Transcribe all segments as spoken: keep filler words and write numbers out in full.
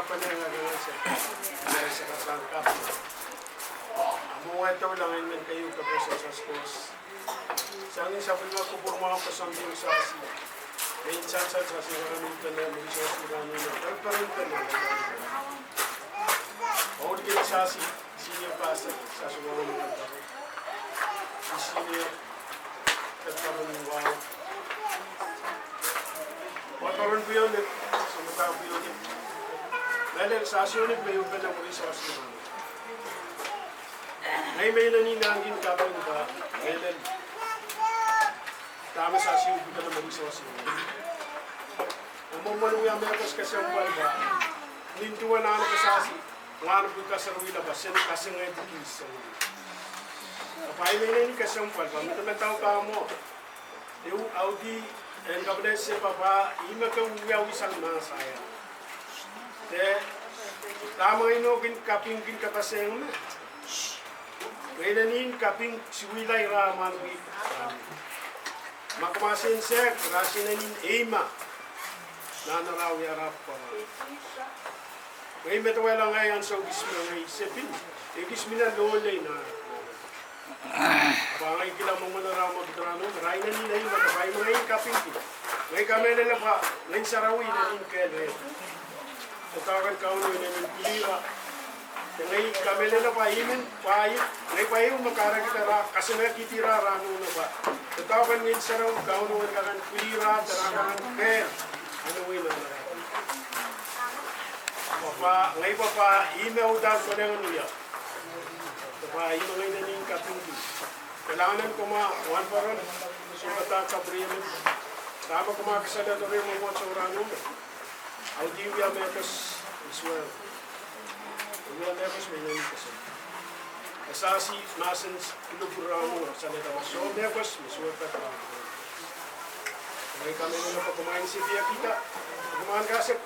Pwene ngak ngehn se, ngehn se kasang kap. Among wehdo lang en men keieu kepeseng sas kos. Sang ni sapwellime kupwur mwahu koasoandi Sasi. Mehn sansal Sasi rahnwet pene, mehn Sasi rahnwet pene, pene pene. Ohl kin Sasi, senior pastor, Sasi rahnwet pene. Senior, pene pene wow. Pene pene pionik, senior pionik. Mehlel Sasi onik me ieu pene mehn Sasi rahnwet. Ngehi me inenen nahnken kaping pwe, mehlel dahme Sasi uhd pene mehn Sasi. Among mwohn wia mehkot kesempwal pwe, nin duwen ahn Sasi, mwahnepwiki kasarawihla pwe, sehse kasengehdi kis sang. Pwe ih me inenen kesempwal pwe, medemedewe pwe mwo. Ehu auti en kapinese pwe, ih me ke wiawi sang mahs ahi. De, dahme I nohkin kapingki kapaseng me. Ngehi inenen kaping suwedla ira mwahnepwiki. Ma ke mahsen sehk, rasinen eima. Nan ara wia rapwa. Ngehi medewehla ngehi ansou kis me ngehi sepin. Ekis mihla loale nan. Pwe ngehi kihla mwomwen ara mwo kid rahnwet, ira inenen eima, pwe ih me ngehi kapingki. Ngehi kamehlele pwe, Ngehn Sarawi inenen kehl reh. Doadoahk en Kauno inenen pil ira. Ngehi kamehlele pwe I men, pwe I, ngehi pwe I me kahrehda ira, kasengehkihdi ira rahnwet pwe. Doadoahk en Ngehn Sarawi Kauno en kak en pil ira, de ira kak en kehl. Ane wina. Pwe, ngehi pwe, I me uhdahn konehng en wia. Pwe I me ngehi inenen kapingki. Kalahngan en kumwa wahnpoaron, sounpadahk kapwuriamwei. Dahme kumwa kasalehdo rehmw mwomwohdiso rahnwet. Auti wia mehkot, Israel. Wia mehkot me inenen kesempwal. Sasi mahsen kilopwur rahnwet, salehda pwe soh mehkot, Israel pahn. Ngehi kamehlele pwe kumwail sipwe kihda, kumwail kasik,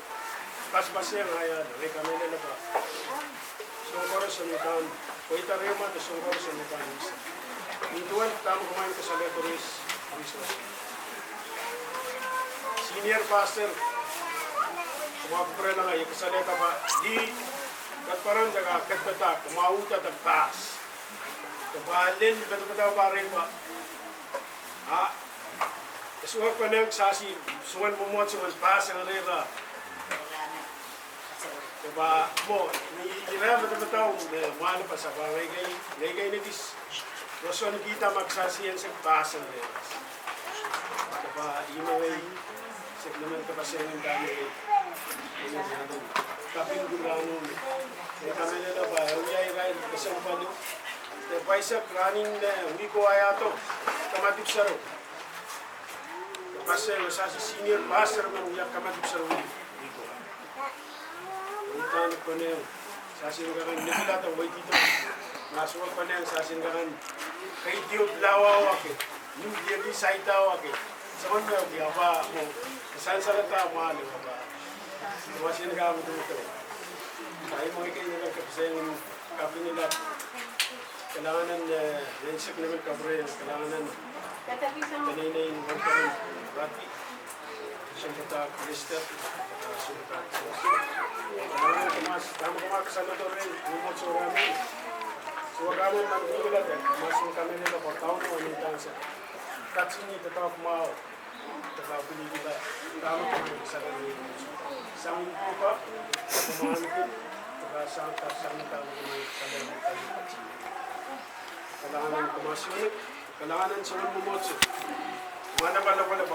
pasapaseng ahi, ngehi kamehlele pwe. Soahng koaros me I pahn, pweida rehmw de soahng koaros me I pahn ese. Nin duwen dahme kumwail kasalehdo rehmw, Israel. Senior pastor, kumwail kupwurelahng ie kasalehda pwe, di, pene pene de kak, pene pene de, kumwail uhd de pass. Pwe len pene pene de pwe rehmw. A, e sohte konehng Sasi, soangen mwomwohdiso en pass en rehmw. Pwe mwo, ni ira medemedewe, eh, mwahl pwe sahpw ngehi kei, ngehi kei ne kis. Roson kihda ma Sasi en sehk pass en rehmw. Pwe ih me ngehi, sehk nemen kapaseng en dahme. Kaping pil rahnwet. Ngehi kamehlele pwe, wia irail kesempwal. De pwe I sehk rahnen, eh, wihko ahi ahdo. Kamadipw sarawi. Pastor, Sasi senior pastor me wia kamadipw sarawi. Wihko. Udahn konehng, Sasi en kak en nikilada weidihdo. Ma sohte konehng Sasi en kak en, kei diop lawa wake. Nin dieki saida wake. Soangen me wia pwe mwo. Sansalada mwahl pwe. Sasi en kak en nikilada. Kaimwisekei en kak kapsang en kaping en lap. Kalahngan en, eh, mensik nemen kapwurehng, kalahngan en peneinei en wahnpoaron Rati, sounpadahk Lester, sounpadahk. Kalahngan en kumwail, dahme kumwail kasalehdo rehmw, mwomwohdiso rahnwet. Soangen me kumwail kamehlele pwe Kauno en idahn sehk. Katingi doadoahk mwahu. Dahme kumwail kasalehdo rehmw. Sang ni pwukat, kumwail kin, sang ni dahme kumwail kasalehdo rehmw. Kalahngan en kumwail soangen, kalahngan en soangen mwomwohdiso. Kumwail pahn lapalap.